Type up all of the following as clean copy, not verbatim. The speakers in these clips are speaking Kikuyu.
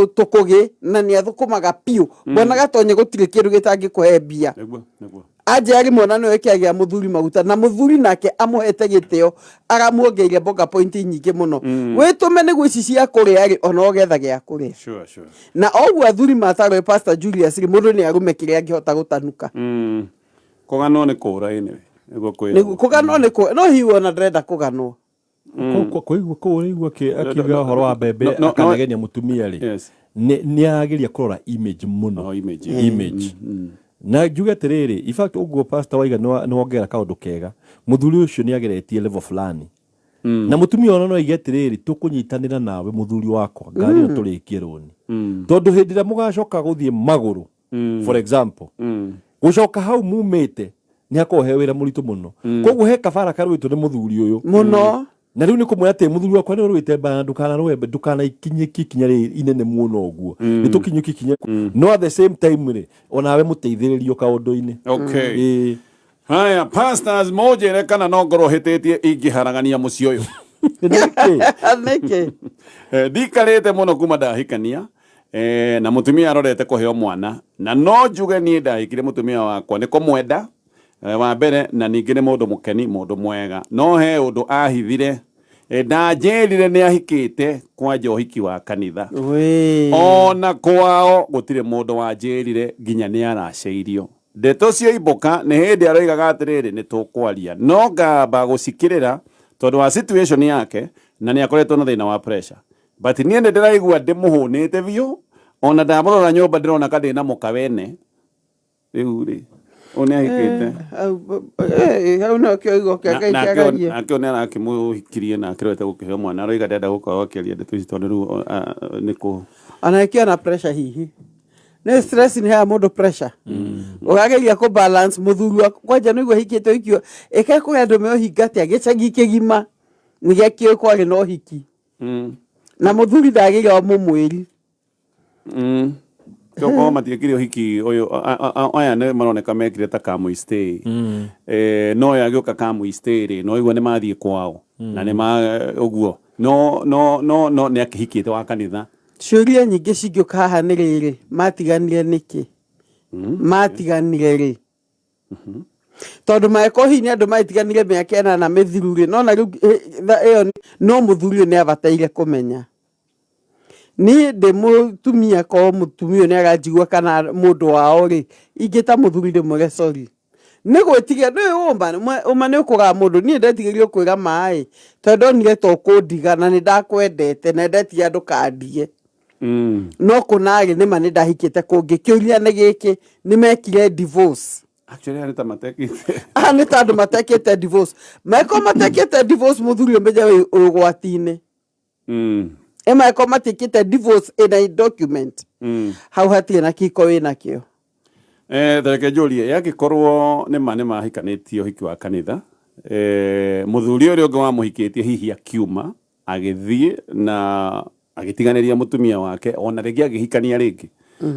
Tũkũgĩ na nĩ athũkũmaga piũ. Bwana Gatonye, gũtirĩ kĩndũ gĩtangĩkũhe mbia. Nĩguo, nĩguo. Anje arĩ mwana nĩwe kĩagĩa mũthuri maguta, na mũthuri nake amũhete gĩtĩo, aramuongeire mboga point nyingĩ mũno. Wĩtũme nĩguo ici cia kũrĩa rĩ, ona ũgetha gĩa kũrĩa. Sure, sure. Na oguo athuri matarwo Pastor Julius rĩ, mũndũ nĩ arume kĩrĩa angĩhota gũtanuka. Kũganwo nĩ kũũra anyway. Nĩguo nĩguo kwĩragwo. Kũganwo nĩ kũ no hihi ona ndĩrenda kũganwo. Kũigua kũu ũraigua akiuga ũhoro wa mbembe akanegenia mũtumia rĩ, nĩ arageria kũrora image mũno. Oh, image, yeah. Image. Na njuge atĩrĩrĩ, in fact ũguo pastor waiga nĩ wongerera kaũndũ kega. Mũthuri ũcio nĩ ageretie level fulani na mũtumia ona no aige atĩrĩrĩ, tũkũnyitanĩra nawe mũthuri wakwa ngari ĩno tũrĩkie rũni, tondũ hĩndĩ ĩrĩa mũgacoka gũthiĩ magũrũ, for example, gũcoka hau mumĩte nĩ hakoragwo he wĩra mũritũ mũno. Koguo he kabara karũĩtwo nĩ mũthuri ũyũ mũno. Na rĩu nĩ kũmwĩra atĩ mũthuri wakwa nĩ ũrũĩte mbara, ndũkanarũe, ndũkanaikinyĩkie ikinya rĩrĩ inene mũno ũguo, nĩ tũkinyũkie ikinya, no at the same time rĩ, onawe mũteithĩrĩrio kaũndũ-inĩ. Okay. Ĩĩ. Haya, pastors, mũnjĩre kana no ngorwo hĩtĩtie ingĩharagania mũciĩ ũyũ. Nĩkĩ? Nĩkĩ? Ndikarĩte mũno kuma ndahikania, na mũtumia arorete kũheo mwana, na no njuge niĩ ndahikire mũtumia wakwa nĩ kũmwenda, wa mbere, na ningĩ nĩ mũndũ mũkeni, mũndũ mwega, no he ũndũ ahithire. Ndanjĩrire nĩ ahikĩte kwanja ũhiki wa kanitha. Wee. Ona kwao gũtirĩ mũndũ wanjĩrire nginya nĩ aracĩirio. Ndeto cioimbũka nĩ hĩndĩ aroigaga atĩrĩrĩ, nĩ tũkwaria, no ngamba gũcikĩrĩra tondũ wa situation yake, na nĩ akoretwo na thĩna wa pressure. But niĩ nĩ ndĩraigua ndĩmũhũnĩte biũ, ona ndamũrora nyũmba ndĩrona ka ndĩna mũka wene. Rĩu rĩ, ũyũ nĩ ahikĩte. Hau no kĩoigo kĩa Ngai kĩagarie. Nake ũyũ nĩ arakĩmũhikirie na akĩrorete gũkĩheo mwana, aroiga ndenda gũkorwo akĩaria ndeto ici tondũ rĩu nĩ kũ Ona ĩkĩona na pressure, hihi nĩ stress nĩ heaga mũndũ pressure, ũrageria kũ balance mũthuri waku kwanja nĩguo hikĩte ũhiki ĩke kũrĩ andũ me ũhinga atĩa gĩcagi kĩgima nĩ gĩakĩũĩ kwarĩ na ũhiki na mũthuri ndagĩire mũmwĩri. Tokorwo matiekire ũhiki ũyũ, aya nĩ maroneka mekire ta kamui stay. No ũyũ agĩũka kamui stay rĩ, no igua nĩ mathiĩ kwao na nĩ ma ũguo, no nĩ akĩhikĩte wa kanitha. Ciũria nyingĩ cingĩũka haha nĩ rĩrĩ, matiganire nĩkĩ? Matiganire rĩ? Tondũ mangĩkorwo hihi nĩ andũ magĩtiganire mĩaka 8 mĩthiru rĩ, no na rĩu ĩyo no mũthuri ũyũ nĩ abataire kũmenya. Niĩ ndĩ mũtumia, korwo mũtumia ũyũ nĩ aranjigua kana mũndũ wao rĩ, ingĩta mũthuri ndĩmwĩre sorry. Nĩ gwĩtigĩra, ndũĩ ũma, ũma nĩ ũkũraga mũndũ. Niĩ ndetigĩrire kwĩra maĩ tondũ ndonire ta ũkũndiga na nĩ ndakwendete na ndetigĩra ndũkandige. No kũna rĩ, nĩma nĩ ndahikĩte kũngĩ. Kĩũria nĩ gĩkĩ, nĩ mekire divorce? Actually, aya nĩ ta matekĩte. Aya nĩ ta andũ matekĩte divorce. Mangĩkorwo matekĩte divorce, mũthuri ũmenye wĩ ũgwati-inĩ. Ĩ mangĩkorwo matiĩkĩte divorce in a document, hau hatirĩ na kĩhiko wĩ nakĩo. Reke njũrie, yangĩkorwo nĩ ma nĩ mahikanĩtie ũhiki wa kanitha, mũthuri ũrĩa ũngĩ wamũhikĩtie hihi akiuma agĩthiĩ na agĩtiganĩria mũtumia wake, ona rĩngĩ agĩhikania rĩngĩ,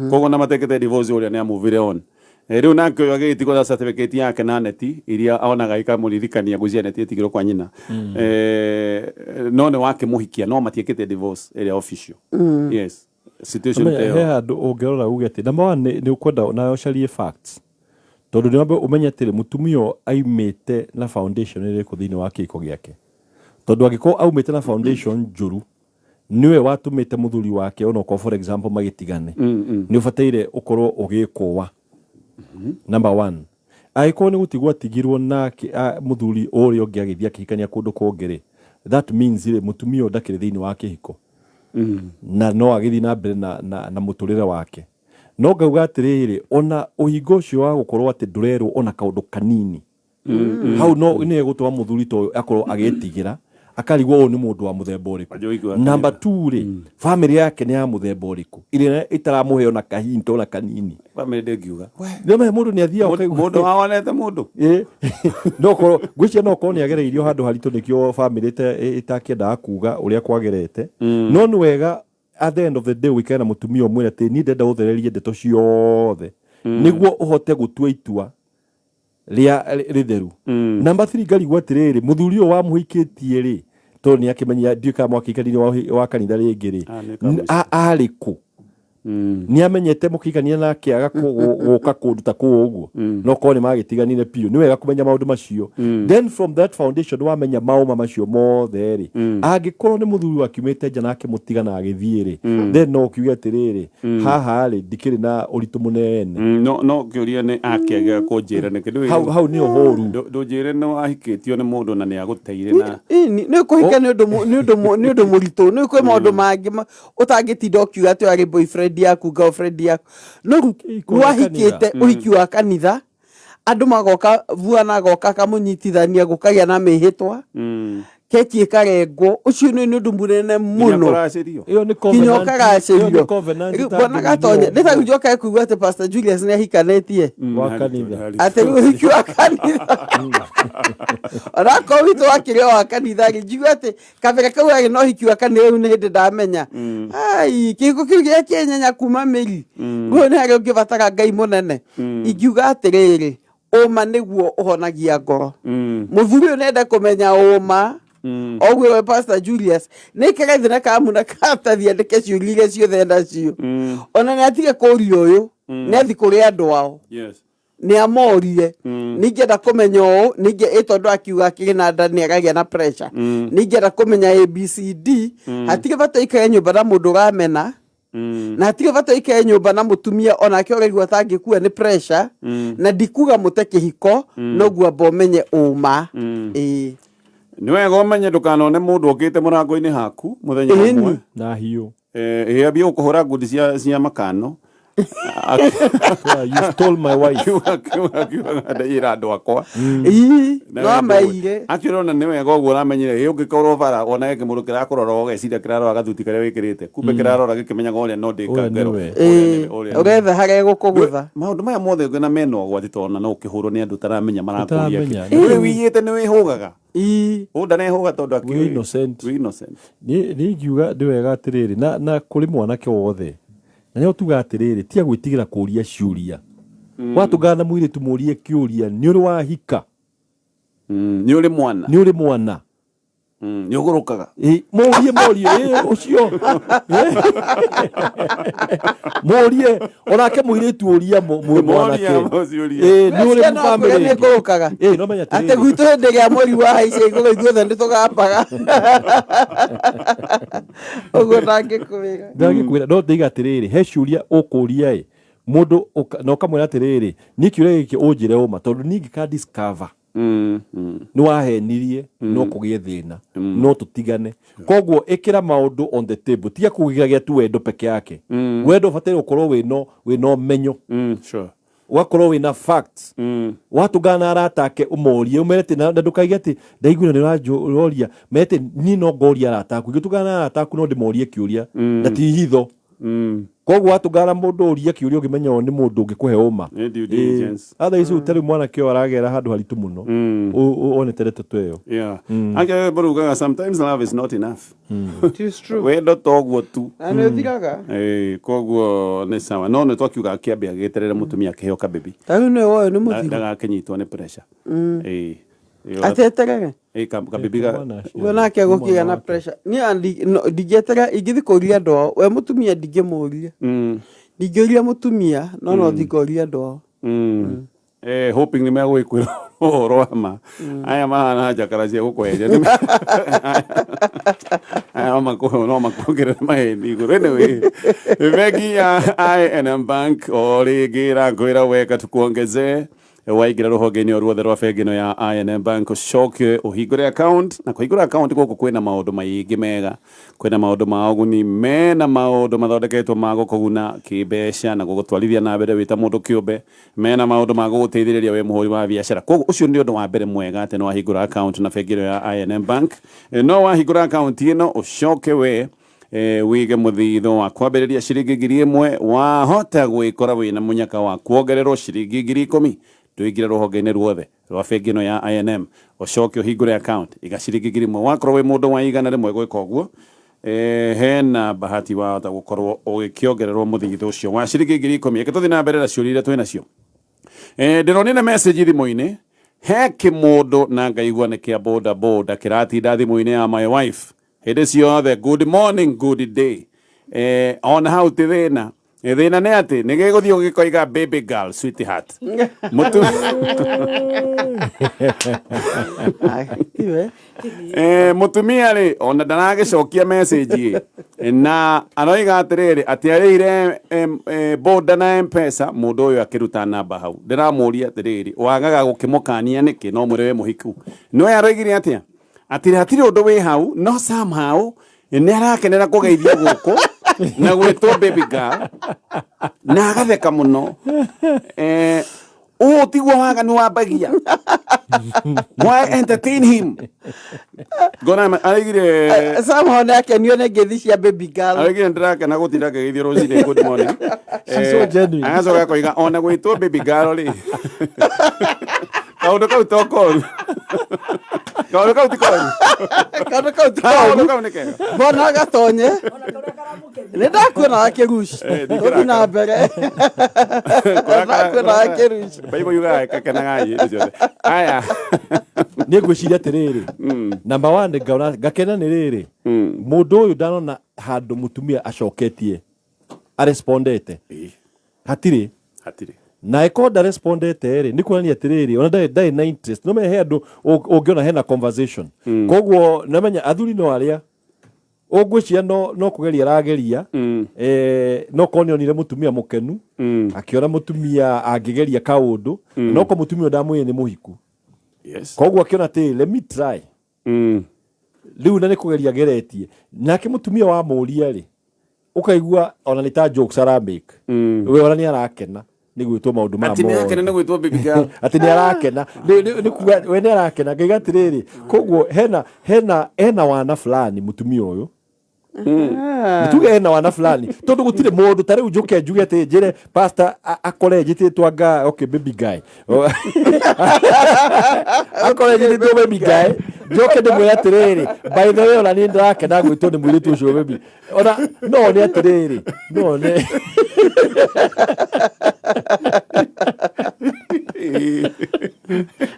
koguo na matekĩte divorce, ũrĩa nĩ amuvire on. Rĩu nake ũyũ agĩgĩtigwo na certificate yake na neti iria onaga ikamũririkania, ngwĩciria neti ĩtigirwo kwa nyina. No nĩ wakĩmũhikia no matiĩkĩte divorce ĩrĩa official. Yes, situation ta he ĩyo. Handũ ũngĩrora uge atĩ number one nĩ ũkwenda nawe ũcarie facts, tondũ nĩ wambe ũmenye atĩrĩ, mũtumia ũyũ aimĩte na foundation ĩrĩkũ thĩinĩ wa kĩhiko gĩake, tondũ angĩkorwo aumĩte na foundation njũru, nĩwe watũmĩte mũthuri wake onokorwo, for example, magĩtigane, nĩ ũbataire ũkorwo ũgĩkũa. Number one, angĩkorwo nĩ gũtigwo atigirwo nake mũthuri ũrĩa ũngĩ agĩthiĩ akĩhikania kũndũ kũngĩ rĩ, that means rĩ, mũtumia ũyũ ndakĩrĩ thĩinĩ wa kĩhiko na no agĩthiĩ na mbere na mũtũrĩre wake. No ngauga atĩrĩrĩ, ona ũhinga ũcio wa gũkorwo atĩ ndũrerwo ona kaũndũ kanini hau no nĩ egũtũma mũthuri ta ũyũ akorwo agĩtigĩra, akarigwo ũyũ nĩ mũndũ wa mũthemba ũrĩkũ. Wanja ũhiki wa Number kanitha. two rĩ, family yake nĩ ya mũthemba ũrĩkũ ĩrĩa ĩtaramũhe ona kahinda ona kanini? Family ndĩngiuga. Nĩũmenya mũndũ nĩ athiaga ũkaigua Mũndũ wawonete mũndũ. Ĩ, no korwo ngwĩciria no korwo nĩ agereirio handũ haritũ, nĩkĩo family ĩtakĩendaga kuga ũrĩa kwagerete. No nĩ wega at the end of the day ũikare na mũtumia ũmwĩre atĩ niĩ ndenda ũthererie ndeto ciothe nĩguo ũhote gũtua itua rĩa rĩtheru. Number 3, ngarigwo atĩrĩrĩ, mũthuri ũyũ wamũhikĩtie rĩ, tondũ nĩ akĩmenya, ndiũĩ kana mwakĩikarire wa kanitha rĩngĩ rĩ, Ah, nĩ kamũciĩ. Arĩ kũ? Nĩ amenyete mũkĩigania nake aga gũka kũndũ ta kũu ũguo, no korwo nĩ magĩtiganire biũ. Nĩ wega kũmenya maũndũ macio. Then from that foundation wamenya maũma macio mothe rĩ, angĩkorwo nĩ mũthuri wakiumĩte nja nake mũtiga na agĩthiĩ rĩ, then no ũkiuge atĩrĩrĩ, haha rĩ, ndikĩrĩ na ũritũ mũnene. No kĩũria nĩ akĩagĩra kũnjĩra nĩkĩ? Hau hau nĩ ũhũru. Ndũnjĩre nĩ wahikĩtio nĩ mũndũ na nĩ agũteire na Nĩ kũhika nĩ ũndũ nĩ ũndũ nĩ ũndũ mũritũ. Nĩ kwĩ maũndũ mangĩ ũtangĩtinda ũkiuga atĩ arĩ boyfriend yaku, girlfriend yaku, no rĩu Kĩhiko gĩa wahikĩte ũhiki wa kanitha, andũ magoka, buana agoka akamũnyitithania, gũkagĩa na mĩhĩtwa, keki ĩkarengwo. Ũcio nĩ ũndũ mũnene nginya mũno. Kũracĩrio. Ĩyo nĩ nginya covenant- ĩyo nĩ ũkaracĩrio. covenant. Rĩu bwana Gatonya nĩ ta rĩu njoke kuigua atĩ Pastor Julius nĩ ahikanĩtie wa kanitha. Atĩ rĩu ũhiki wa kanitha, onakorwo witũ wakĩrĩ o wa kanitha rĩ, njigue atĩ kabere kau arĩ na ũhiki wa kanitha, rĩu nĩ hĩndĩ ndamenya ai kĩhiko kĩu gĩa kĩenyenya kuma mĩri. Rĩu nĩ harĩa ũngĩbatara Ngai mũnene. Ingiuga atĩrĩrĩ, ũma nĩguo ũhonagia ngoro. Mũthuri ũyũ nĩende kũmenya ũma oguo. We Pastor Julius nĩ ikare thĩ na kamu na karatathi, andĩke ciũria iria ciothe nacio. Ona nĩ atige kũria ũyũ, nĩ athi kũrĩ andũ ao, nĩ amorie, ningĩenda kũmenya ũũ, ningĩ ĩ tondũ akiuga akĩrĩ na nda nĩ aragĩa na pressure, ningĩenda kũmenya ABCD. Hatirĩ bata ikare nyũmba na mũndũ ũramena, na hatirĩ bata ikare nyũmba na mũtumia onake ũraigua atangĩkua nĩ pressure. Na ndikuga mũte kĩhiko, noguo amba ũmenye ũma, ĩĩ. Nĩ wega ũmenye ndũkanone mũndũ okĩte mũrango-inĩ haku mũthenya ũmwe na hiũ. Ĩ ambie gũkũhũra ngundi cia makano. You stole my wife. Akiuga ndaiyĩra andũ akwa. Ii, no amaire. Actually, ona nĩ wega ũguo ũramenyire. Ĩ ũngĩkorwo bara wona kĩmũndũ kĩrakũrora, ũgeciria kĩrarora gathuti karĩa wĩkĩrĩte, kumbe kĩrarora gĩkĩmenyaga ũrĩa no Ũrĩa ndĩkangero. nĩwe. Ĩĩ, ũretha harĩa gũkũgũtha. Maũndũ maya mothe na mena ũgwati, tondũ no ũkĩhũrwo nĩ andũ ũtaramenya marakũria. Ũtaramenya. Wĩ wiyĩte nĩ wĩhũgaga. Ii. Ũ ndarehũga tondũ Wĩ innocent. Wĩ innocent. Nĩ ingiuga nĩ wega atĩrĩrĩ, na kũrĩ mwanake wothe na nĩo tuga atĩrĩrĩ, tiga gwĩtigĩra kũria ciũria. Watũngana na mũirĩtu, mũrie kĩũria, nĩ ũrĩ wahika? Nĩ ũrĩ mwana? Nĩ ũrĩ mwana? Nĩ ũgũrũkaga? Ĩ, mũrie morie, ĩ, ũcio mũrie onake mũirĩtu, ũria mwanake. Moria ciũria. Ĩ, nĩ ũrĩ Ciana family kũrĩa nĩ ĩngĩ? ngũrũkaga. Ĩ, no menya atĩ atĩrĩrĩ, gwitũ hĩndĩ ĩrĩa mweri wa haica igũrũ, ithuothe nĩ tũgambaga ũguo, ndangĩkwĩra. Ndangĩkwĩra, no ndĩiga atĩrĩrĩ, he ciũria ũkũria ĩ mũndũ na ũkamwĩra atĩrĩrĩ, niĩ kĩũria gĩkĩ ũnjĩre ũma, tondũ niĩ ngĩka discover nĩ wahenirie, no kũgĩe thĩna, no tũtigane. Koguo ĩkĩra maũndũ on the table, tiga kũgĩagia tu wendo peke yake. Wendo ũbataire gũkorwo wĩna ũmenyo, ũgakorwo wĩna facts. Watũngana na arata ake, ũmorie, ũmere atĩ na ndũkaige atĩ ndaiguire nĩ ũroria, mere atĩ niĩ no ngoria arata aku. Ingĩtũngana na arata aku, no ndĩmorie kĩũria na ti hitho. Koguo watũngana na mũndũ, ũrie kĩũria ũngĩmenya ũyũ nĩ mũndũ ũngĩkũhe ũma. Nĩ due diligence. Otherwise rĩu mwanake ũyũ aragera handũ haritũ mũno onete ndeto ta ĩyo. Yeah. Ake barugaga, sometimes love is not enough. It is true. Wendo toguo tu. Na nĩ ũthiraga. Koguo nĩ sawa, no nĩ twakiuga akĩambe agĩeterere mũtumia akĩheo kabebi. Ta rĩu nĩwe woyũ nĩ mũthiru. Ndagakĩnyitwo nĩ pressure. Atĩ eterere. Kabebi ga Mwana acio. Guo nake gũkĩgĩa na pressure. Niĩ ndingĩeterera, ingĩthiĩ kũria andũ ao, we mũtumia ndingĩmũria. Ndingĩũria mũtumia, no thiĩ ngoria andũ ao. Hoping nĩ megũgĩkwĩra ũhoro wa ma. Aya mahana njakara cia gũkwenja. Aya no makuongerere maheni igũrũ. Anyway, bengi ya I&M Bank o rĩngĩ ĩrakwĩra weka tukuongezee. Waingĩra rũhonge-inĩ o ruothe rwa bengi ĩno ya I&M Bank, ũcoke ũhingũre account. Na kũhingũra account gũkũ kwĩna maũndũ maingĩ mega, kwĩna maũndũ ma ũguni, mena maũndũ mathondeketwo ma gũkũguna kĩmbeca na gũgũtwarithia na mbere wĩ ta mũndũ kĩũmbe, mena maũndũ ma gũgũteithĩrĩria wĩ mũhũri wa biacara. Koguo ũcio nĩ ũndũ wa mbere mwega, atĩ nĩ wahingũra account na bengi ĩno ya I&M Bank. No wahingũra account ĩno, ũcoke we wige mũthithũ wa kwambĩrĩria ciringi 1,000, wahota gwĩkora wĩna mũnyaka wa kuongererwo ciringi 10,000. Ndũingĩre rũhonge-inĩ ruothe rwa bengi ĩno ya I&M, ũcoke ũhingũre account, iga ciringi 1,000. Wakorwo wĩ mũndũ wa 100 gwĩka ũguo, hena bahati wahota gũkorwo ũgĩkĩongererwo mũthithũ ũcio wa ciringi 10,000. Reke tũthiĩ na mbere na ciũria iria twĩ nacio. Ndĩronire message thimũ-inĩ, he kĩmũndũ na ngaigua nĩ kĩa boda boda kĩratinda thimũ-inĩ ya my wife hĩndĩ ciothe, good morning, good day. Ona hau ti thĩna. Thĩna nĩ atĩ nĩ gĩgũthiĩ gĩkoiga baby girl sweetheart. Mũtu Ah, tiwe. Mũtumia rĩ ona ndaragĩcokia message ĩ na aroiga atĩrĩrĩ atĩ arĩire boda na mpesa mũndũ ũyũ akĩruta namba hau ndĩramũria atĩrĩrĩ wagaga gũkĩmũkania nĩkĩ no mwĩre wĩ mũhiku no ye aroigire atĩa atĩ hatirĩ ũndũ wĩ hau no somehow nĩ arakenera kũgeithio gũkũ na gwĩtwo baby girl na agatheka mũno ũũ tiguo waganu wambagia why entertain him ngona araigire Somehow nĩ akenio nĩ ngeithi cia baby girl. Araigire ndĩrakena gũtinda ngĩgeithio rũcinĩ good morning. She's so genuine. Agacoka akoiga ona gwĩtwo baby girl rĩ kaũndũ kau to koru kaũndũ kau ti koru Kaũndũ kau ti kaũndũ koru. kau nĩ kega. Mbona gatonye. Nĩ ndakuona gakĩruci. Ndingĩrakara. Ũthiĩ na mbere. Ndakuona gakĩruci. Bible yugaga kekenagai hĩndĩ ciothe. Aya. Niĩ ngwĩciria atĩrĩrĩ, number one ngaona ngakena nĩ rĩrĩ, mũndũ ũyũ ndanona handũ mũtumia acoketie arespondete hatirĩ. Hatirĩ. Na ĩkorwo ndarespondete rĩ, nĩ kuonania atĩrĩrĩ ona ndarĩ na interest. No menya he andũ ũngĩona hena conversation, koguo namenya athuri no arĩa ũngwĩciria no kũgeria arageria, no korwo nĩonire mũtumia mũkenu, akĩona mũtumia angĩgeria kaũndũ, no korwo mũtumia ũyũ ndamwĩrire nĩ mũhiku. Koguo akĩona atĩ let me try. Rĩu na nĩ kũgeria ageretie nake mũtumia wa mũria rĩ, ũkaigua ona nĩ ta jokes aramake. We ona nĩ arakena nĩ gwĩtwo maũndũ maya Atĩ nĩ arakena mothe. nĩ gwĩtwo baby girl. Atĩ nĩ arakena nĩ kuga we nĩ arakena ngaiga atĩrĩrĩ, koguo hena wana fulani mũtumia ũyũ. Nĩ tuge hena wana fulani tondũ gũtirĩ mũndũ ta rĩu njũke njuge atĩ njĩre pastor akore njĩtĩtwo anga okay baby guy akore njĩtĩtwo baby guy njoke ndĩmwĩre atĩrĩrĩ by the way ona niĩ ndĩrakena gwĩtwo nĩ mũirĩtu ũcio baby ona no nĩ atĩrĩrĩ no nĩ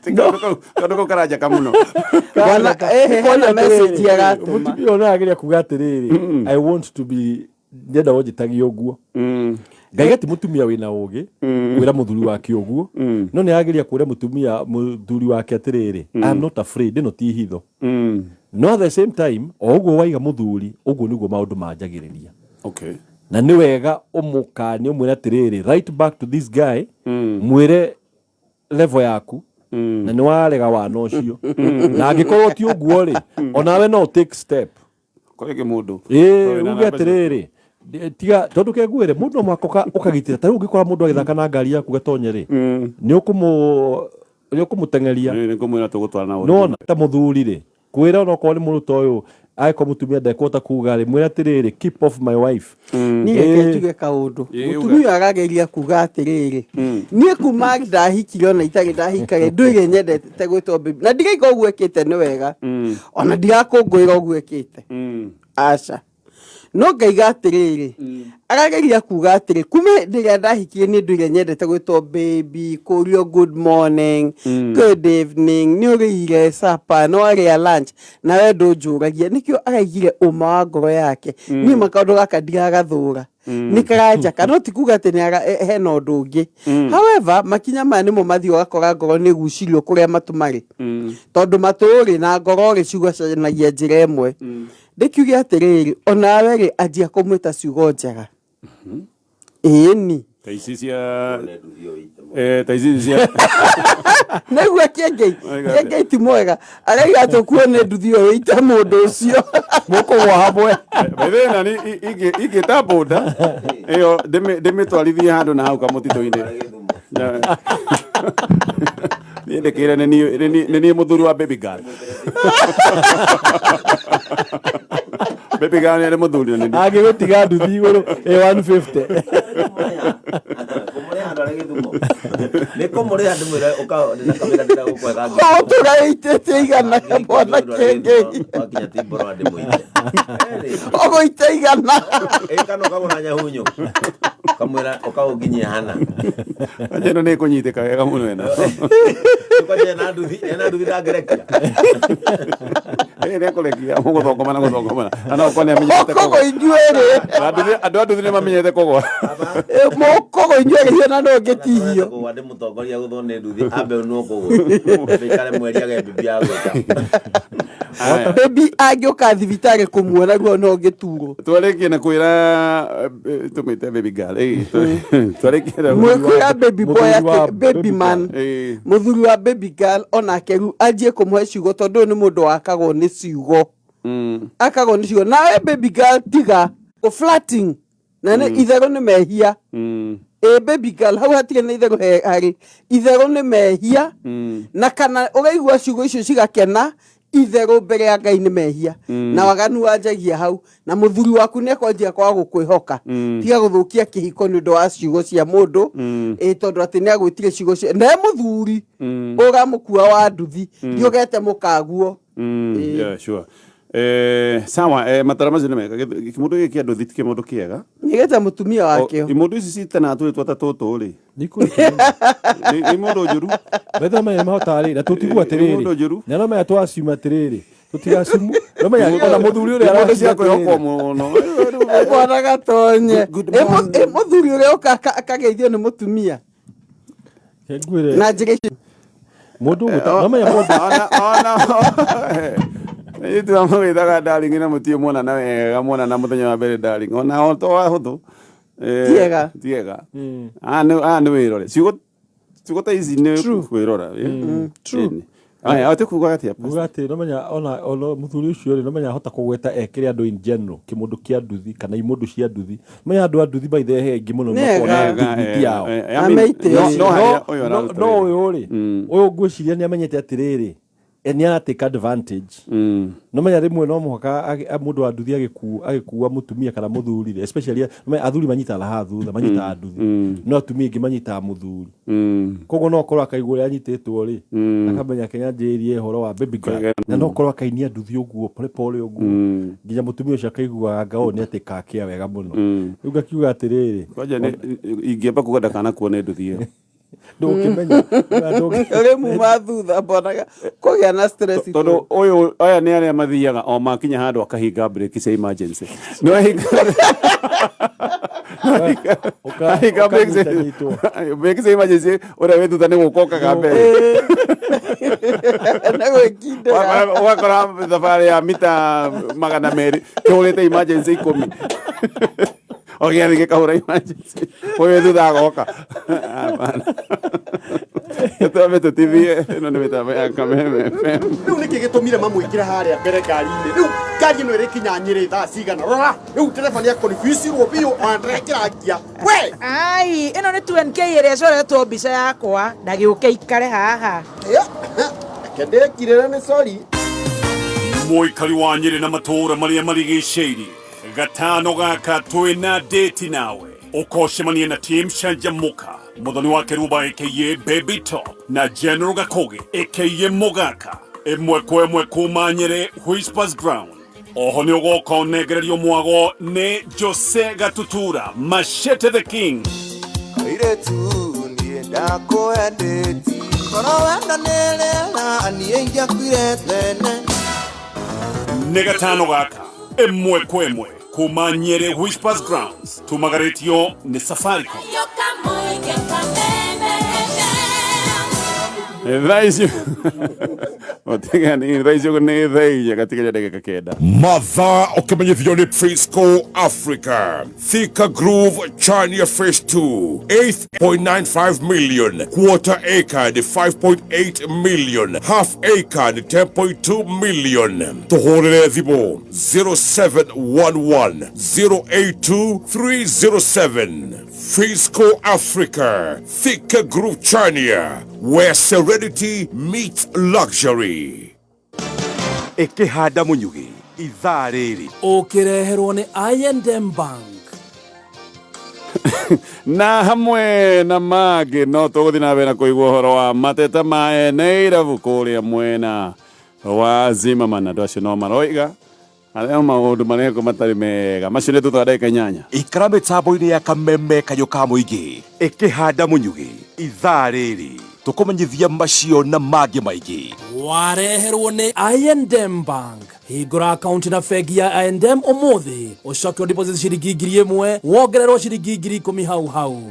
Kaũndũ kau karanjaka mũno. Bwana, hena message aratũma. Mũtumia ũyũ nĩarageria kuga atĩrĩrĩ I want to be ndĩrenda ũnjĩtagie ũguo. Ngai ti mũtumia wĩna ũgĩ kwĩra mũthuri wake ũguo, no nĩ arageria kwĩra mũtumia mũthuri wake atĩrĩrĩ I am not afraid, ĩno ti hitho. No at the same time o ũguo waiga mũthuri ũguo nĩguo maũndũ manjagĩrĩria. Na nĩ wega ũmũkanie ũmwĩre atĩrĩrĩ write back to this guy, mwĩre level yaku na nĩ warega wana ũcio, na angĩkorwo ti ũguo rĩ onawe no take step. Kũrĩ kĩmũndũ. Ĩĩ, uge atĩrĩrĩ tiga tondũ kengwĩre mũndũ no mũhaka ũkagitĩra. Ta rĩu ũngĩkora mũndũ agĩthaka na ngari yaku gatonye rĩ, nĩ ũkũmũteng'eria. Nĩ ngũmwĩra tũgũtwarana ũru. Nĩwona ta mũthuri rĩ kwĩra onokorwo nĩ mũndũ ta ũyũ angĩkorwo mũtumia ndekũhota kuga rĩ mwĩre atĩrĩrĩ keep off my wife. Niĩ reke njuge kaũndũ. Ĩĩ, uga. Mũtumia ũyũ arageria kuga atĩrĩrĩ niĩ kuma ndahikire ona itarĩ ndahikare ndũire nyendete gwĩtwo baby na ndiraigua ũguo ĩkĩte nĩ wega ona ndirakũngũĩra ũguo ĩkĩte aca no ngaiga atĩrĩrĩ arageria kuga atĩrĩ kuma hĩndĩ ĩrĩa ndahikire niĩ ndũire nyendete gwĩtwo baby, kũrio good morning, good evening, nĩ ũrĩire supper, nĩ warĩa lunch na we ndũnjũragia. Nĩkĩo araigire ũma wa ngoro yake. Niĩ ma kaũndũ gaka ndiragathũra nĩ karanjaka no ti kuga atĩ hena ũndũ ũngĩ. However makinya maya nĩmo mathiĩ ũgakora ngoro nĩ ĩgucirio kũrĩa matũ marĩ tondũ matũ rĩ na ngoro rĩ cigucanagia njĩra ĩmwe. Ndĩkiuge atĩrĩrĩ onawe rĩ anjia kũmwĩta ciugo njega ĩĩni. Ta ici cia ta ici cia Nĩguo Kĩengei. Oiga atĩa? Kĩengei ti mwega araiga tũkuo nĩ nduthi ĩyo ĩite mũndũ ũcio. Mũkũgwa hamwe. Bethe na ni ingĩta boda ĩyo ndĩmĩtwarithie handũ na hau kamũtitũ-inĩ. Niĩ ndĩkĩre nĩ niĩ mũthuri wa baby girl. Baby girl nĩ arĩ mũthuri na nĩ niĩ. Angĩgũtiga nduthi igũrũ ĩ 150. Kũmũrĩha andũ arĩa Gĩthumo nĩ kũmũrĩha ndĩmwĩre ũka ndĩna kamĩra ndĩra gũkwetha. Ũtũra ĩitĩte igana bwana Kĩengei. Wakinya timboro ndĩmũite. Ũgũite igana. Ĩ kana ũkagũra nyahunyu kamwĩra ũkaũnginyia hana. Kwanja ĩno nĩ ĩkũnyitĩka wega mũno ĩno. Kwanja ena nduthi ndangĩrekia. Ĩ nĩ ekũrekia mũgũthongomana gũthongomana na no ũkorwo nĩ amenyete Mũkũgũ kũgwa. inyuerĩ. Na andũ a nduthi nĩ mamenyete kũgwa. Mũkũgũ inyuerĩ hiyo na no ngĩtihio. Kũgwa ndĩ mũtongoria gũthwo nĩ nduthi ambe unwo kũgũrũ ndĩikare mweri age bibi ya gwĩka. Aya. Baby angĩũka thibitarĩ kũmuona ruo no ngĩturwo. Twarĩkie na kwĩra tũmĩte baby girl. Ĩ, twarĩkie na Mwĩkwĩra baby boy Mũthuri wa atĩ baby baby man. Ĩ. Mũthuri wa baby girl onake rĩu anjie kũmũhe ciugo tondũ ũyũ nĩ mũndũ wakagwo nĩ ciugo. Akagwo nĩ ciugo. Nawe baby girl tiga kũ flirting na nĩ itherũ nĩ mehia. Ĩ baby girl hau hatirĩ na itherũ harĩ itherũ nĩ mehia na kana ũraigua ciugo icio cigakena itherũ mbere ya Ngai nĩ mehia na waganu wanjagia hau na mũthuri waku nĩ ekwanjia kwaga gũkwĩhoka. Tiga gũthũkia kĩhiko nĩ ũndũ wa ciugo cia mũndũ ĩ tondũ atĩ nĩ agwĩtire ciugo cia na e mũthuri ũramũkua wa nduthi ndiũgete mũkaguo. Yeah, sure. Sawa, matara macio nĩ mega. Kĩmũndũ gĩkĩ kĩa nduthi ti kĩmũndũ kĩega. Nĩgete mũtumia wakĩo. Imũndũ ici citana twĩtwa ta tũtũ rĩ. Nĩ Nĩ mũndũ njũru. Betha maya mahotaga rĩ na tũtigua Nĩ atĩrĩrĩ mũndũ njũru. Na no maya twasiuma atĩrĩrĩ tũtigacimu no maya ona mũthuri ũrĩa Nĩ mũndũ cia araciuma kwĩhokwo atĩrĩrĩ mũno. Mwana gatonye. Good Ĩ morning. ĩ mũthuri ũrĩa ũka akageithio nĩ mũtumia ngwĩre na njĩra icio. Mũndũ ũgwĩta no maya mũndũ Ona ona ithuĩ mũgĩtaga darling na mũtiĩ muonana wega muonana mũthenya wa mbere darling ona o to wahũthũ. Tiega. Tiega. Aya nĩ wĩrore ciugo ciugo ta ici nĩ kwĩrora. True. Aya ate kuga atĩa? Nguga atĩ no menya ona mũthuri ũcio rĩ no menya ahota kũgweta ekĩre andũ in general kĩmũndũ kĩa nduthi kana imũndũ cia nduthi menya andũ a nduthi by the way aingĩ mũno Nĩ ega. makoragwo na Ega, dignity yao. I mean, Ameitĩo. no harĩa ũyũ araruta No wĩra. ũyũ rĩ ũyũ ngwĩciria nĩ amenyete atĩrĩrĩ nĩ ara take advantage no menya rĩmwe no mũhaka mũndũ wa nduthi agĩkua mũtumia kana mũthuri rĩ especially no menya athuri manyitaga haha thutha manyitaga nduthi no atumia aingĩ manyitaga mũthuri koguo no akorwo akaigua ũrĩa anyitĩtwo rĩ akamenya Kenya njĩrie ũhoro wa baby girl na no akorwo akainia nduthi ũguo pole pole ũguo nginya mũtumia ũcio akaiguaga anga ũyũ nĩ atĩ kakĩa wega mũno rĩu ngakiuga atĩrĩrĩ Kwanja ingĩamba kuga ndakanakuo nĩ nduthi ĩyo. Ndũngĩmenya. Ũrĩ muma thutha mbonaga kũgĩa na stress. Tondũ ũyũ aya nĩ arĩa mathiaga o makinya handũ akahinga breki cia emergency. No ahinga ahinga breki cia emergency ũrĩa wĩ thutha nĩ gũka okaga mbere. Na gwĩkindĩra. Ũgakora thabarĩ ya mita 200 kĩhũrĩte emergency 10. O gĩathĩ gĩkahũra emergency. Ũyũ wĩ thutha agoka. Hapana. Twambe tũtithie ĩno nĩ mĩtambo ya Kameme FM. Rĩu nĩkĩ gĩtũmire mamwĩkĩre harĩa mbere ngari-inĩ? Rĩu ngari ĩno ĩrĩkinya Nyĩrĩ thaa cigana? Rora rĩu ndereba nĩ akonfusirwo biũ ona ndarekĩra ngia we. Ai, ĩno nĩ 2NK ĩrĩa ĩcoretwo mbica yakwa ndagĩũke ikare haha. Reke ndĩkirĩre nĩ sorry. Mũikari wa Nyĩrĩ na matũũra marĩa marigicĩirie gatano gaka twĩna date nawe ũkocemania na team Canjamũka mũthoni wa Keruba aka Baby Top na General Gakoge aka Mũgaka ĩmwe kwa ĩmwe kuma Nyĩrĩ Whispers Ground. Oho nĩ ũgoka ũnengererio mwago nĩ Jose Gatutura Machete the King. Kairĩtu niĩ ndakwendete korwo wendo nĩ rĩera niĩ ingĩakuire tene. Nĩ gatano gaka ĩmwe kwa ĩmwe kuma Nyĩrĩ Whispers Grounds tumagarĩtio nĩ Safaricom. Thaa icio ũtigani thaa icio nĩ thaa 4 gatigaria ndagĩka 9. Mathaa ũkĩmenyithio nĩ Frisco Africa Thika Groove Chania Phase 2 8.95 million, quarter acre nĩ 5.8 million, half acre nĩ 10.2 million. Tũhũrĩre thimũ 0711 082 307. Frisco Africa Thika Groove Chania, where serenity meets luxury. Ĩkĩhanda mũnyugĩ ithaa rĩrĩ Ũkĩreherwo nĩ I&M Bank. Na hamwe na mangĩ no tũgũthiĩ na mbere na kũigua ũhoro wa mateta ma ene irabu kũrĩa mwena wa Zimmerman. Andũ acio no maroiga arĩa maũndũ marekwo matarĩ mega macio nĩ thutha wa ndagĩka 8. Ikara mĩtambo-inĩ ya Kameme kayũ ka mũingĩ ĩkĩhanda mũnyugĩ ithaa rĩrĩ tũkũmenyithia macio na mangĩ maingĩ. Wareherwo nĩ I&M Bank. Hingũra akaunti na bengi ya I&M ũmũthĩ, ũcoke deposit ciringi 1,000, wongererwo ciringi 10,000 hau hau.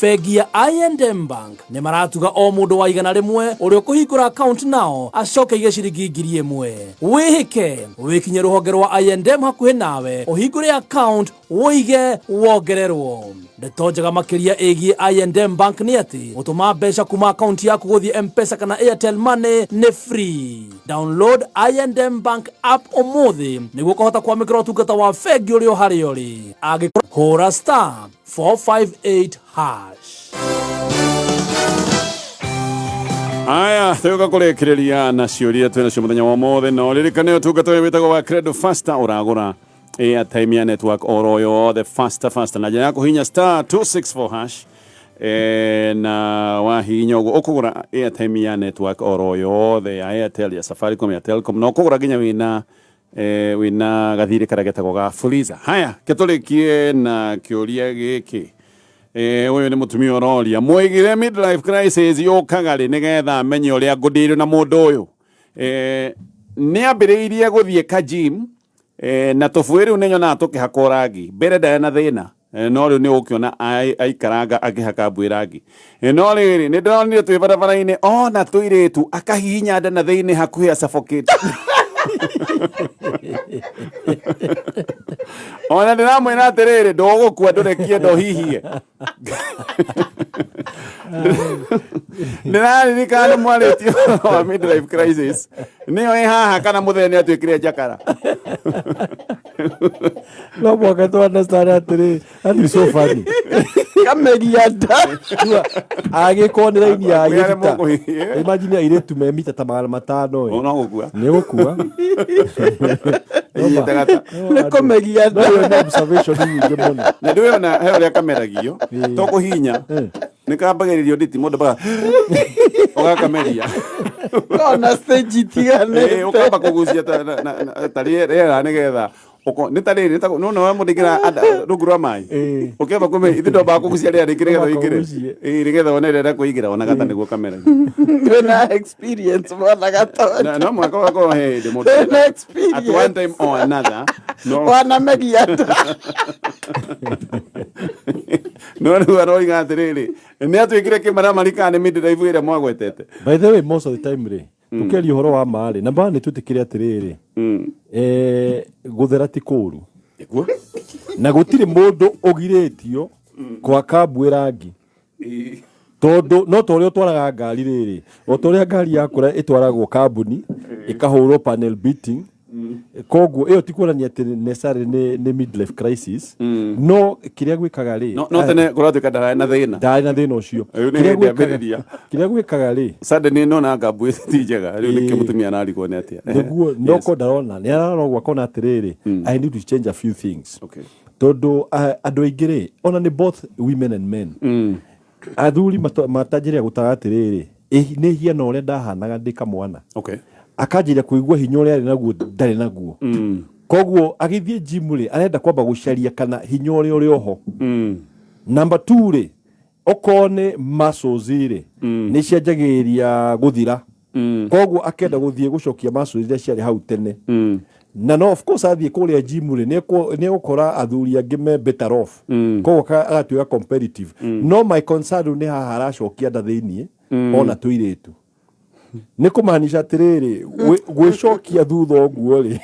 Bengi ya I&M Bank nĩ maratuga o mũndũ wa 100 ũrĩa ũkũhingũra akaunti nao acoke aige ciringi 1,000. Wĩhĩke, wĩkinye rũhonge rwa I&M hakuhĩ nawe, ũhingũre account, wũige, wongererwo. Ndeto njega makĩria ĩgiĩ I&M Bank nĩ atĩ gũtũma mbeca kuma akaunti yaku gũthiĩ M-Pesa kana Airtel Money nĩ free. Download I&M Bank app ũmũthĩ nĩguo ũkahota kwamũkĩra ũtungata wa bengi ũrĩ o harĩa ũrĩ. Angĩkorwo hũra star 458 hash. Aya, twĩũka kũrĩkĩrĩria na ciũria twĩ nacio mũthenya wa ũmũthĩ. No ririkane ũtungata ũyũ wĩtagwo wa Credo Faster, ũragũra airtime ya network oro yothe faster faster na njĩra ya kũhihinya star 264 hash. Na wahihinya ũguo ũkũgũra airtime ya network oro yothe ya Airtel, ya Safaricom, ya Telcom, na ũkũgũra nginya wĩna gathirĩ karĩa getagwo ga Fuliza. Haya, ke tũrĩkie na kĩũria gĩkĩ. Ũyũ nĩ mũtumia ũroria mwoigire midlife crisis yũkaga rĩ, nĩgetha amenye ũrĩa ngũndirwo na mũndũ ũyũ. Nĩ ambĩrĩirie gũthiĩ ka gym, na tũbuĩ rĩu nĩ nyonaga tũkĩhakwo rangi. Mbere ndarĩ na thĩna, no rĩu nĩ ũkĩona aikaranga akĩhaka mbuĩ rangi. No rĩrĩ, nĩ ndĩronire twĩ barabara-inĩ ona tũirĩtu akahihinya nda na thĩinĩ hakuhĩ asuffocate. Ona ndĩramwĩra atĩrĩrĩ, ndũgũkua ndũrekie ndohihie. Ndĩraririkana nĩ mwarĩtie ũhoro wa midlife crisis, nĩyo ĩ haha kana mũthee nĩ atuĩkire njakara. No mũhaka tũ understand atĩrĩ, that is so funny. Kameria nda. Agĩkorwo nĩ raini ya Kwĩ arĩa gĩbita. mũkũhihinya. Imagine airĩtu me mita ta 500 ĩ. No gũkua. Nĩ gũkua. Inyite gata. Nĩ kũmeria No nda. ĩyo nĩ observation nyingĩ mũno. Na ndĩwĩona he ũrĩa kameragio to kũhihinya, nĩ kambagĩrĩrio nditi mũndũ baga ũgakameria. Kona stage itiganĩte. Ũkamba kũgucia ta rĩera nĩgetha nĩ ta rĩrĩ, no no mũndũ aingĩra rungu rwa maĩ, ũkĩamba kũme ithe ndwambaga kũgucia rĩera rĩngĩ nĩgetha ũingĩre. Ũgucie. Nĩgetha wone rĩera kũingĩra, ona gata nĩguo kameragia. Wĩna experience mwana gata. No mũhaka ũgakorwo he hĩndĩ mũndũ Wĩna at experience. one time or another no Wanameria nda. No rĩu aroiga atĩrĩrĩ, nĩ atuĩkire kĩmaramari kana nĩ midlife ĩrĩa mwagwetete? By the way, most of the time rĩ, tũkĩaria ũhoro wa ma rĩ, namba nĩ twĩtĩkĩre atĩrĩrĩ, gũthera ti kũũru. Nĩguo. Na gũtirĩ mũndũ ũgirĩtio gwaka mbuĩ rangi, tondũ no ta ũrĩa ũtwaraga ngari rĩrĩ, o ta ũrĩa ngari yakũra ĩtwaragwo kambuni ĩkahũrwo panel beating. Koguo ĩyo ti kuonania atĩ necessarily nĩ midlife crisis, no kĩrĩa gwĩkaga rĩ, No tene kũratuĩka ndararĩ na thĩna. Ndarĩ na thĩna ũcio. Rĩu nĩ Kĩrĩa hĩndĩ ambĩrĩria. Kĩrĩa gwĩkaga rĩ, suddenly nona ngambu ti njega, rĩu nĩkĩo mũtumia ararigwo nĩ atĩa. Nĩguo no ko ndarona nĩ ararora ũguo akona atĩrĩrĩ, I need to change a few things. Tondũ andũ aingĩ rĩ, ona nĩ both women and men, athuri matanjĩrĩria gũtara atĩrĩrĩ, nĩ hiana ũrĩa ndahanaga ndĩ kamwana. Akanjĩrĩria kũigua hinya ũrĩa arĩ naguo ndarĩ naguo. Koguo agĩthiĩ gym rĩ, arenda kwamba gũcaria kana hinya ũrĩa ũrĩ oho. Number 2 rĩ, okorwo nĩ muscles rĩ, nĩ cianjagĩrĩria gũthira. Koguo akenda gũthiĩ gũcokia muscles iria ciarĩ hau tene. Na no of course athiĩ kũrĩa gym rĩ, nĩ egũkora athuri angĩ me better off. Koguo agatuĩka competitive. No my concern rĩu nĩ haha aracokia nda thĩiniĩ, ona tũirĩtu. Nĩ kũmaanisha atĩrĩrĩ, gwĩcokia thutha ũguo rĩ,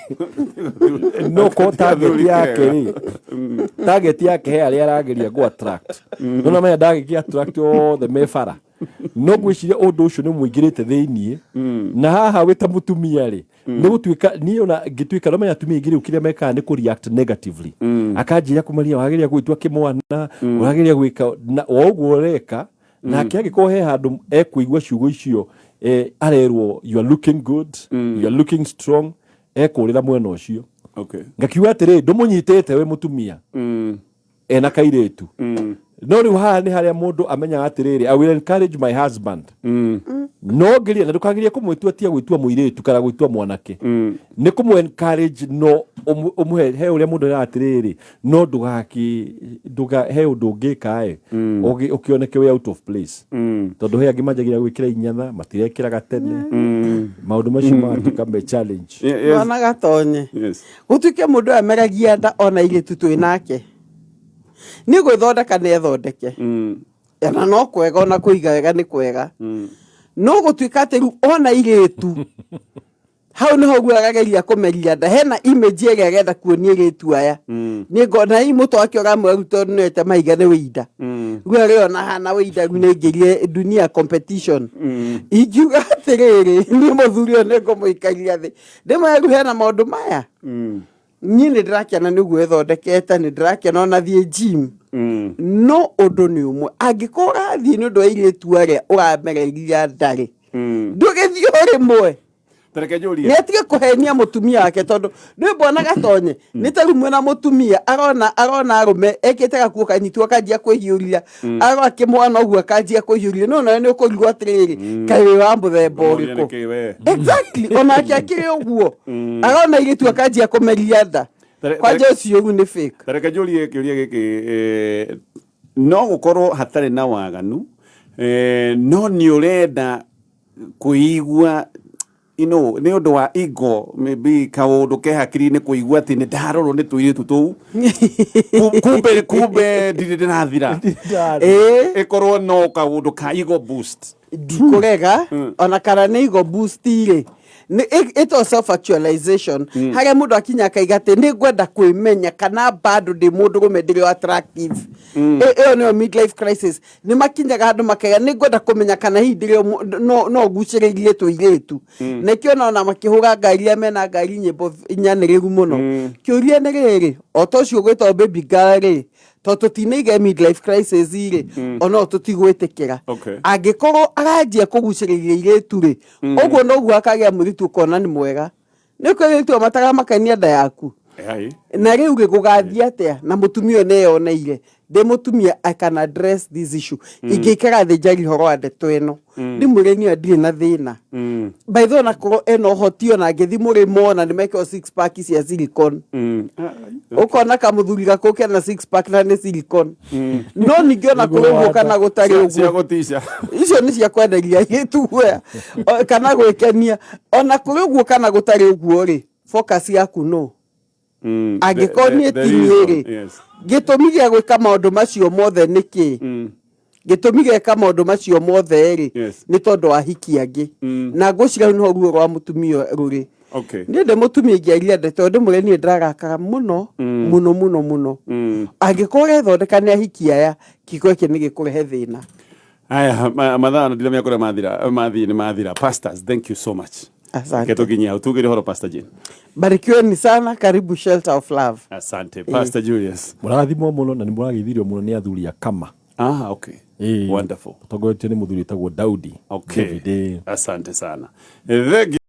no ko target yake rĩ, target yake he arĩa arageria gũ attract. No na maya ndagĩkĩ attract othe me bara. No ngwĩciria ũndũ ũcio nĩ mũingĩrĩte thĩiniĩ. Na haha wĩ ta mũtumia rĩ, nĩ gũtuĩka niĩ ona ngĩtuĩka no menya atumia aingĩ rĩu kĩrĩa mekaga nĩ kũ react negatively. Akanjĩra kũmaria wagĩrĩire gwĩtua kĩmwana, ũragĩrĩire gwĩka na o ũguo ũreka. Nake angĩkorwo he handũ ekũigua ciugo icio, arerwo you are looking good, you are looking strong, ekũrĩra mwena ũcio. Ngakiuga atĩrĩ, ndũmũnyitĩte wĩ mũtumia ena kairĩtu. No rĩu haha nĩ harĩa mũndũ amenyaga atĩrĩrĩ, I will encourage my husband. No ngeria na ndũkagerie kũmwĩtua tia gwĩtua mũirĩtu kana gwĩtua mwanake, nĩ kũmũ encourage, no ũmũhe he ũrĩa mũndũ era atĩrĩrĩ, no ndũgaki ndũga he ũndũ ũngĩka ĩ ũkĩoneke wĩ out of place, tondũ he angĩ manjagia gwĩkĩra inyatha matirekĩraga tene, maũndũ macio magatuĩka me challenge. Mwana gatonye gũtuĩke mũndũ ũyũ ameragia nda ona airĩtu twĩ nake nĩ gwĩthondeka nĩ ethondeke, ona no kwega, ona kũiga wega nĩ kwega, no gũtuĩka atĩ rĩu ona airĩtu hau nĩho guo arageria kũmeria nda, hena image ĩrĩa arenda kuonia airĩtu aya nĩ ngona hihi mũtwe wake ũramwĩra rĩu tondũ nĩwete mahiga nĩ wĩinda, rĩu arĩona hana wĩinda, rĩu nĩ dunia competition. Ingiuga atĩrĩrĩ, niĩ mũthuri ũyũ nĩ ngũmũikaria thĩ ndĩmwĩre rĩu hena maũndũ maya, niĩ nĩ ndĩrakena nĩ ũguo ĩthondekete, nĩ ndĩrakena ona thiĩ gym, no ũndũ nĩ ũmwe, angĩkorwo ũrathiĩ nĩ ũndũ wa airĩtu arĩa ũramereria ndarĩ, ndũgĩthiĩ o rĩmwe. Tareke njũrie. Nĩ atige kũhenia mũtumia wake, tondũ nĩ mbona gatonye nĩ ta rĩu mwĩna mũtumia arona arũme ekĩte gakuo kanyitwo akanjia kwĩhiũria, arora kĩmwana ũguo akanjia kwĩhiũria, no nawe nĩ ũkũrigwo atĩrĩrĩ, kaĩ wĩ wa mũthemba Ũmũria ũrĩkũ? nĩkĩ we? Exactly, onake akĩrĩ ũguo arona airĩtu akanjia kũmeria nda. Kwanja ũcio rĩu nĩ fake. Tareke njũrie kĩũria gĩkĩ, no gũkorwo hatarĩ na waganu, no nĩ ũrenda kwĩigua nĩ ũndũ wa ego, maybe kaũndũ ke hakiri-inĩ, kũigua atĩ nĩ ndarorwo nĩ tũirĩtu tũu, kumbe ndirĩ ndĩrathira. Ĩkorwo no kaũndũ ka ego boost. Ndikũrega, ona kana nĩ ego boost rĩ, ĩtwo self actualization, harĩa mũndũ akinya akaiga atĩ nĩ ngwenda kwĩmenya kana bado ndĩ mũndũrũme, ndĩrĩ o attractive. Ĩyo nĩyo midlife crisis, nĩ makinyaga handũ makaiga nĩ ngwenda kũmenya kana hihi ndĩrĩ o no ngucĩrĩrie tũirĩtu, na ikĩona ona makĩhũra ngari iria mena ngari nyĩmbo nyanĩrĩru mũno. Kĩũria nĩ rĩrĩ, o ta ũcio ũgwĩtwo baby girl rĩ, tondũ tũtinaiga midlife crisis rĩ, ona tũtigwĩtĩkĩra. Angĩkorwo aranjia kũgucĩrĩria airĩtu rĩ, ũguo noguo akagĩa mũirĩtu ũkona nĩ mwega, nĩ kwĩrĩtu mataramakania nda yaku. Na rĩu rĩ, gũgathiĩ atĩa na mũtumia ũyũ nĩeyoneire? Ndĩ mũtumia, I can address this issue. Ingĩikara thĩ njarie ũhoro wa ndeto ĩno, ndimwĩre niĩ ndirĩ na thĩna. By the way, onakorwo ena ũhoti, ona angĩthiĩ mũrĩmo ona nĩmekĩrwo six pack cia silicone, ũkona kamũthuri gakũ kena six pack na nĩ silicone, no ningĩ ona kũrĩ ũguo kana gũtarĩ cia ũguo gũtica. Icio nĩ cia kwenderia airĩtu guoya kana gwĩkenia. Ona kũrĩ ũguo kana gũtarĩ ũguo rĩ, focus yaku no angĩkorwo niĩ The ti niĩ reason, rĩ, gĩtũmi gĩa gwĩka maũndũ macio mothe nĩ kĩ? Gĩtũmi gĩka maũndũ macio mothe rĩ, nĩ tondũ wa hiki angĩ, na ngwĩciria hau nĩho ruo rwa mũtumia rũrĩ. Niĩ ndĩ mũtumia, ingĩaria ndeto ndĩmwĩre niĩ ndĩrarakara mũno mũno mũno mũno, angĩkorwo ũrethondeka nĩ ahiki aya, kĩhiko gĩkĩ nĩ gĩkũrehe thĩna. Aya, mathaa ndiramenya kũrĩa mathira, mathiĩ nĩ mathira. Pastors, thank you so much. Asante. Reke tũkinyie hau tugĩre ũhoro, Pastor Jane. Barikiweni sana, karibu Shelter of Love. Asante. Pastor Julius. Mũrathimwo mũno na nĩ mũrageithirio mũno nĩ athuri a kama. Ah, okay. Wonderful. Ũtongoretio nĩ mũthuri wĩtagwo Daudi. Okay. David, Asante sana. Thank you.